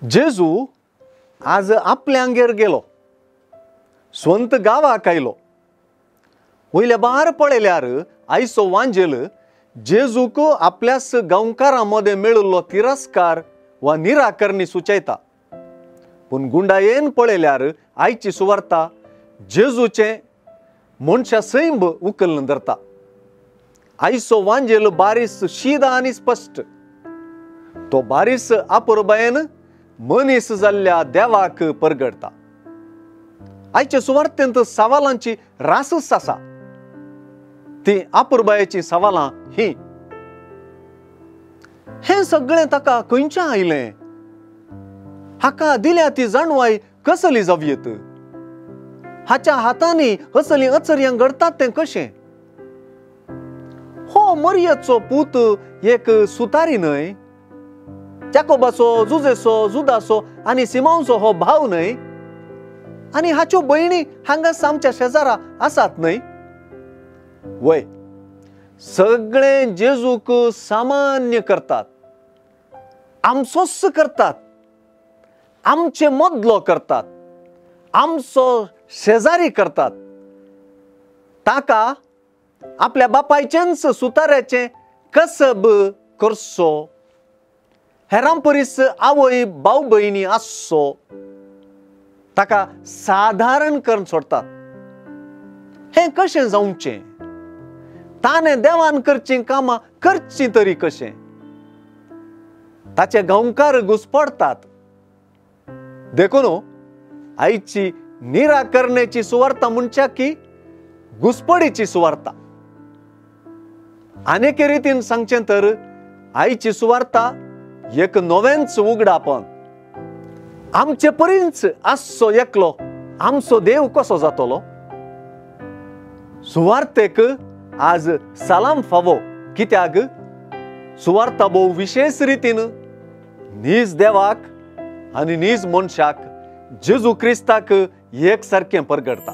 जेजू आज आपल्यांगेर गेलो, स्वंत गांवाक आयलो. वयल्या बार पळयल्यार आयचो वांजेल जेजूक आपल्याच गांवकारां मदें मेळिल्लो तिरस्कार वा निराकरणी सुचयता. पूण गुंडायेन पळयल्यार आयची सुवार्ता जेजूचें मनशा सैंब उखलून धरता. आयचो वांजेल बारीस शीदा आनी स्पश्ट, तो बारीस आपुरबायेन मनीस जाल्ल्या देवाक परगडटा. आयचे सुवार्तेंत सवालांची रासच आसा. ती आपुरबायेची सवालां ही. हें सगळें ताका खंयच्यान आयलें? हाका दिल्या ती जाणवाय कसली जावयेत? हाच्या हातांनी असलीं अचर्यां घडतात तें कशें? हो मरियेचो पूत एक सुतारी न्हय? जाकोबाचो, जुजेचो, जुदाचो आनी सिमांवचो हो भाव न्हय? आनी हाच्यो भयणी हांगा आमच्या शेजारा आसात न्हय? वय, सगळे जेजूक सामान्य करतात, आमचोच करतात, आमचे मदलो करतात, आमचो शेजारी करतात. ताका आपल्या बापायचेंच सुताऱ्याचें कसब करचो, हेरां परीस आवय भाव भयणी आसचो, ताका सादारण करून सोडतात. हें कशें जावचें? ताणें देवान करचीं कामां करचीं तरी कशें? ताचे गांवकार घुसपडटात. देखून आयची निराकरणेची सुवार्ता म्हणच्या की घुसपडीची सुवार्ता. आनेके रितीन सांगचें तर आयची सुवार्ता एक नवेंच उगडापण. आमचे परींच आसचो एकलो आमचो देव कसो जातलो? सुवार्तेक आज सलाम फावो, कित्याक सुवार्ता भोव विशेष रितीन नीज देवाक आनी नीज मनशाक जेजू क्रिस्ताक एक सारकें परगडटा.